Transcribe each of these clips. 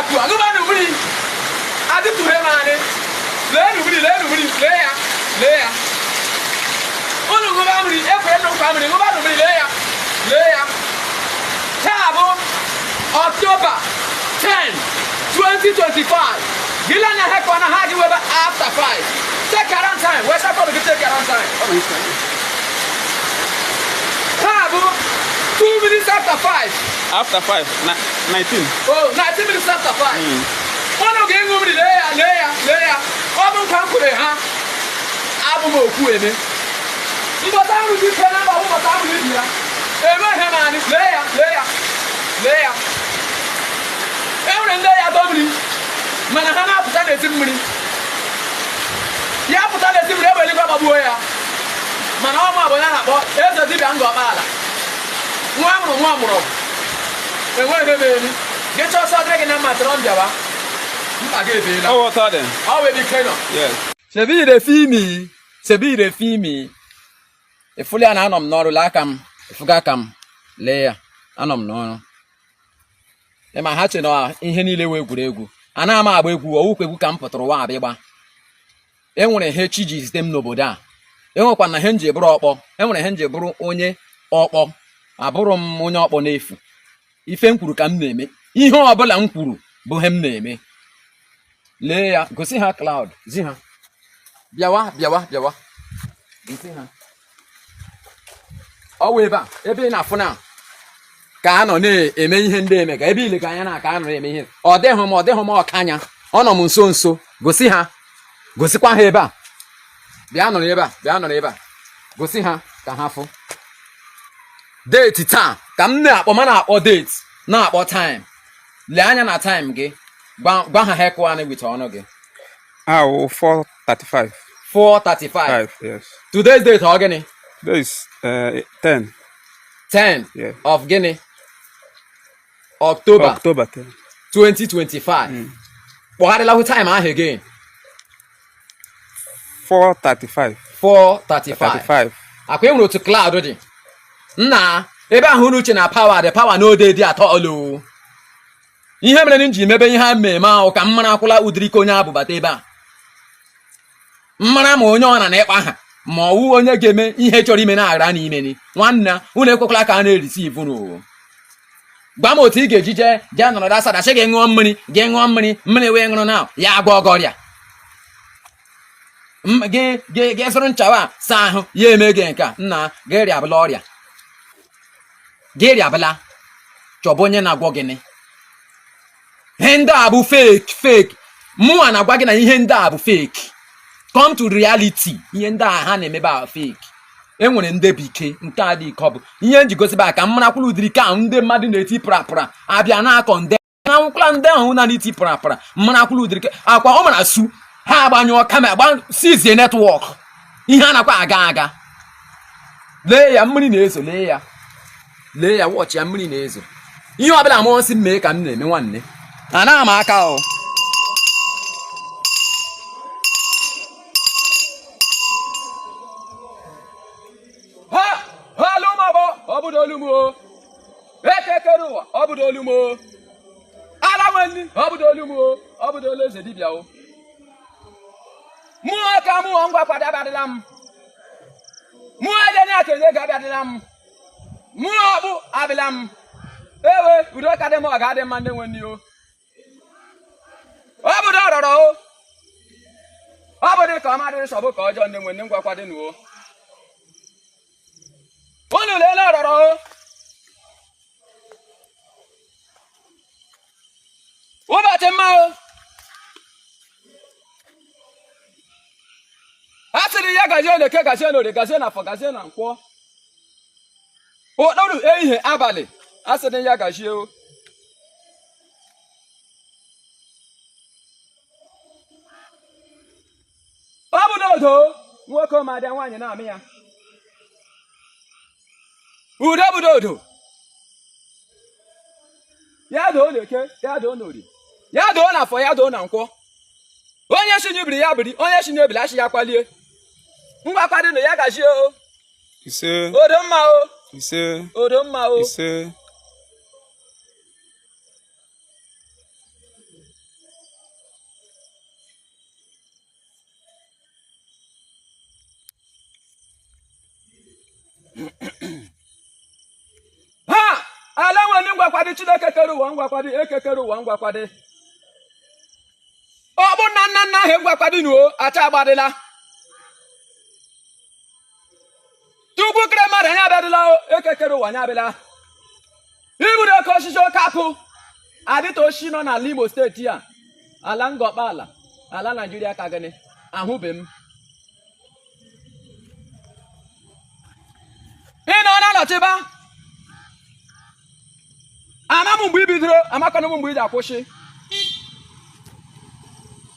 Pua ṅụbanụ mmiri adịtụghị m anyị. Leenụ mmiri, leenụ mmiri, lee ya, lee ya. Unu ṅụba mmiri, ekwere m nkwa mmiri, ṅụbanụ mmiri, lee ya, lee ya. Taa bụ October 10, 2025. Gịla anya ha kọ na ha gị webe after 5. Take around time, wee sekọndụ gị take around time. Taa bụ 2 minutes after 5. After 5, 19. Oh, 19 minutes after 5. Unu ga-ịṅụ mmiri, lee ya, lee ya, lee ya. Ọ bụ nkwa m kwere ha. Abụ m okwu eme. Mbọta ahụ dị ike na mba bụ mbọta ahụ ibi ya. Eme ihe na anyị, lee ya, lee ya, lee ya. E nwere ndị ya dọ mmiri, mana ha na-apụta n'ezi mmiri. Ya pụta n'ezi mmiri, egbe eluigwe agbagbuo ya. Mana ọ mụ bụ onye a na-akpọ eze dibịa Ngọ Ọkpala. Nwa amụrụ nwa mụrụ enweghị ebe eri. Gị chọọ ọsọ dịrị gị na mma tọrọ m bịawa. Mkpa gị ebeela. Ọ water then. Ọ wee ike nọ. Yes. Shebi you dey feel me? Shebi you dey feel me? Ịfụlụ ya na anọ m n'ọrụ, lee aka m, ịfụga aka m, lee ya, anọ m n'ọrụ. Ịma ha che na ihe niile wee egwuregwu. Anaghị m agba egwu, ọwụkwa egwu ka m pụtara ụwa abịa ịgba. E nwere ihe chi ji zite m n'obodo a. E nwekwa na ihe m ji bụrụ ọkpọ, e nwere ihe m ji bụrụ onye ọkpọ. Abụrụ m onye ọkpọ n'efu. Ife m kwuru ka m na-eme. Ihe ọbụla m kwuru bụ ihe m na-eme. Lee ya, gosi ha cloud, zi ha. Bịawa, bịawa, bịawa. Gosi ha. Ọ wụ ebe a, ebe ị na-afụ na ka a nọ na-eme ihe ndị eme ka ebe ile ka anya na ka a nọ na-eme ihe. Ọ dịghị m, ọ dịghị m ọkanya. Ọ nọ m nso nso. Gosi ha. Gosikwa ha ebe a. Bịa nọrọ ebe a, bịa nọrọ ebe a. Gosi ha ka ha fụ. Date taa ka m na-akpọ, ma na-akpọ date, na-akpọ time. Lee anya na time gị. Gwa ha hekwanị with ọnụ gị. Ah, 4:35. 4:35. 5, yes. Today's date ọ gịnị? Today is 10. 10 Yeah. of gịnị? October. October 10. 2025. Kpọgharịla time ahụ again. 4:35. 4:35. 35. Akwa e nwere otu cloud dị. Nna, ebe ahụ unu uche na power dị, power n'ode dị atọ olu. Ihe mere m ji mebe ihe a mmemme ahụ ka m mara akwụla ụdịrị ike onye abụ bata ebe a. M mara ma onye ọ na na-ịkpa ha ma ọ wụ onye ga-eme ihe chọrọ ime na-aghara n'ime ni. Nwanne, unu ekwekwala ka a na-erisi ivu n'ụwa. Gwa m otu ị ga-eji jee jee nọrọ dasada sị gị ṅụọ mmiri, gị ṅụọ mmiri, mmiri wee ṅụrụ na ya agwọ gị ọrịa. Gị zụrụ nchawa saa ahụ ya eme gị nke a, nna gị rịabụla ọrịa. Gị rịabụla, chọba onye na-agwọ gịnị. Ihe ndị a bụ fake, fake. Mụnwa na-agwa gị na ihe ndị a bụ fake. Come to reality. Ihe ndị a ha na-emebe a fake. E nwere ndị bụ ike, nke a dị ike ọ bụ ihe nji gosi ba ka m marakwụla ụdịrị ka ndị mmadụ na-eti prapra abịa na-akọ nde na-anwụkwala ndị ahụ na eti prapra marakwụla ụdịrị ka akwa ọ mara su ha agbanyụọ camera gba sizie network ihe a nakwa aga aga. Lee ya, mmiri na-ezo, lee ya, lee ya, watch ya, mmiri na-ezo. Ihe ọbụla mmụọ nsị m mee ka m na-eme nwanne. Anaghị m aka o. Ha! Ha alụ m ọbọ, ọ bụdo olu m o. Ekekere ụwa, ọ bụdo olu m o. Ala nwanne, ọ bụdo olu m o. Ọ bụdo olu eze dibịa o. Mụọ ka mụọ ngwa kwado abịadịla m. Mụọ ejenye akenye ego abịadịla m. Mụọ ọkpụ abịla m. Ewe, udo ka dị mma, ọ ga-adị mma ndị nwe nni o. Ọ bụdo ọrọrọ o. Ọ bụ dị ka ọma dịrị sọbụ ka ọjọọ ndị nwe nni ngwa kwadịnụ o. Unu leele ọrọrọ o. Ụbọchị mma o. A sịrị ya gazie n'eke, gazie n'orie, gazie n'afọ, gazie na nkwọ. Ụtụtụ, ehihie, abalị, a sịrị ya gazie o. Ọ bụ n'odo nwoke ma dị nwaanyị na-amị ya. Udo bụ n'odo. Ya doo n'eke, ya doo n'orie, ya doo n'afọ, ya doo na nkwọ. Onye si n'ibiri ya biri, onye si n'ebili asị ya kwalie. Ngwa kwadịnụ ya gazie o. Ise. Odo mma o. Ise. Odo mma o. Ise. Ndị ngwakwadị Chineke kere ụwa ngwakwadị eke kere ụwa ngwakwadị ọ bụ nna nna nna ahụ ngwakwadị nuo acha agbadịla Chukwu kere mmadụ anyị abịadịla eke kere ụwa anyị abịala iburu oke osisi oke akụ adịta oshi nọ n'ala Imo steeti a ala Ngọkpala ala Naijiria ka gịnị ahụbe m ị nọ na-anọchiba ama m mgbe i bidoro amakwana m mgbe ị ji akwụsị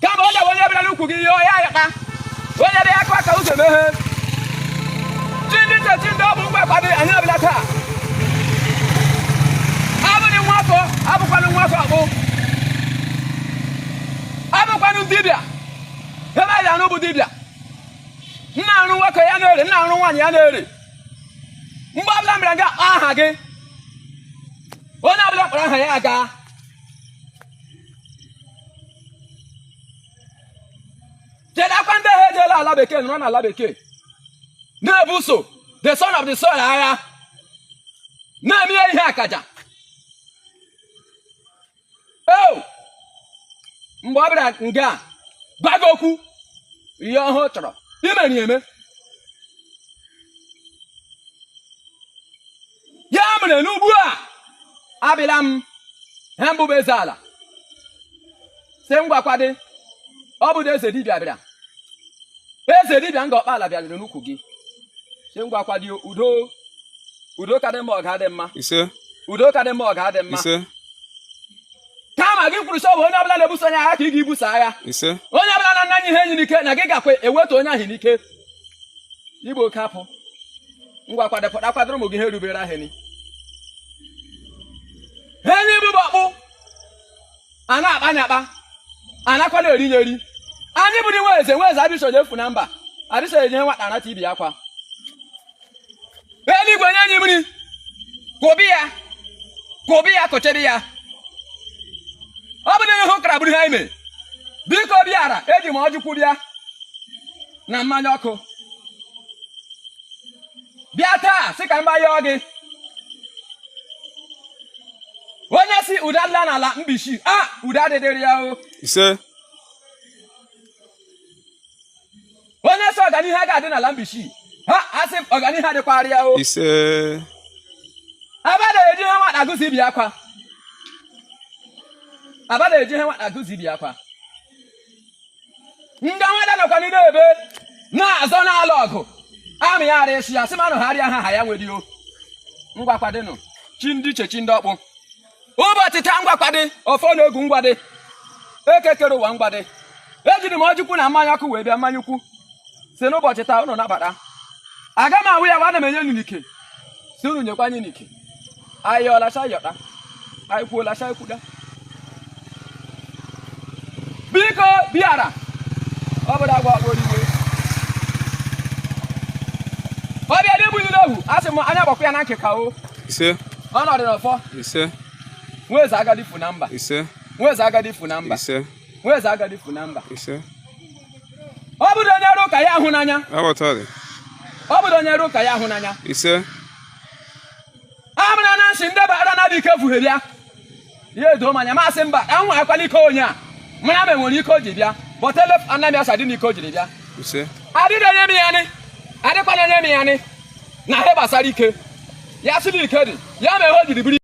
kama onye onye bịara n'ukwu gị ihe ọya ya onye dị aka aka ụzọ emeghe chi ndị nche chi ndị ọ bụ ngwa kwadị anyị abịala taa abụghị nwa afọ abụkwanụ nwa afọ akpụ abụkwanụ dibịa ebe anyị arụ bụ dibịa nna arụ nwoke ya na-ere nna arụ nwaanyị ya na-ere mgbe ọbụla mere nga akpọ aha gị onye ọbụla kpọrọ aha ya aga chedakwa ndị ha ejela ala bekee nọrọ n'ala bekee na-ebuso the son of the soil agha na-eme ihe akaja o mgbe ọ bịara nga gwa gị okwu ihe ọhụụ chọrọ imeri eme ya mere n'ugbu a abịala m ha mbụ bụ eze ala sị ngwakwadị ọ bụ eze dibịa bịara eze dibịa nga ọkpala bịarịrị n'ukwu gị sị ngwakwadị udo udo ka dị mma ọ ga-adị mma ise udo ka dị mma ọ ga-adị mma ise kama gị kwuru sị ọ bụ onye ọbụla na-ebuso onye agha ka ị ga-ebuso agha ise onye ọbụla na-ana anyị ihe enyi n'ike na gị gakwa ewetu onye ahụ n'ike igbo oke apụ ngwa kwado pụta kwadoro ụmụ gị ihe rubere ahịnị enyi bụ ọkpụ a na-akpa anya akpa a nakwana eri ya eri anyị bụ nwa eze nwa eze adịso efu na mba adịso enye nwata anata ibi akwa eluigwe nye anyị mmiri kụbi ya kụbi ya kụchebe ya ọ bụ n'ihu kara bụrụ ihe anyị mere biko bịara eji m ọjị kwu bịa na mmanya ọkụ bịa taa sị ka m yọọ gị onye si udo adịla n'ala Mbishi a udo adịdịrị ya o ise onye sị ọganihu a ga-adị n'ala Mbishi ha asị ọganihu adịkwara ya o ise aba na-eji ihe nwata agụzi ibi akwa aba na-eji ihe nwata agụzi ibi akwa ndị nwata nọkwa n'ime ebe na-azọ n'ala ọgụ amị ya ara esi ya sị manụ ha rịa ha ha ya nwere o ngwakwadịnụ chi ndị iche chi ndị ọkpụ ụbọchị taa ngwakwadị ọfọ na ogu ngwadị eke kere ụwa ngwadị ejiri m ọjị kwu na mmanya ọkụ wee bịa mmanya ukwu si n'ụbọchị taa unu nabata aga m ahụ ya wa ana m enye unu n'ike si unu nyekwa anyị n'ike anyị ọlacha yọta anyị kwuola cha ekwuda biko bịara ọ bụrụ agwa ọkpọrọ iwe ọ bịara igbu n'ohu a sị m anya gbakwa ya na nkịka o ise ọnọdụ n'ọfọ ise nwa eze agadi fu na mba ise nwa eze agadi fu na mba ise nwa eze agadi fu na mba ise ọ bụrụ onye rụ ụka ya ahụ n'anya ọ ọ bụrụ onye rụ ụka ya ahụ n'anya ise amara na nsị ndị bara na ike fuhere ya ya edo m anya masị mba anwa akwala ike onye a mara ma enwere ike o ji bịa bọtele anamị asa dị n'ike o jiri bịa adịghị onye m ya nị adịkwana onye m ya nị na ihe gbasara ike ya sị na ike dị ya ma ihe o jiri biri.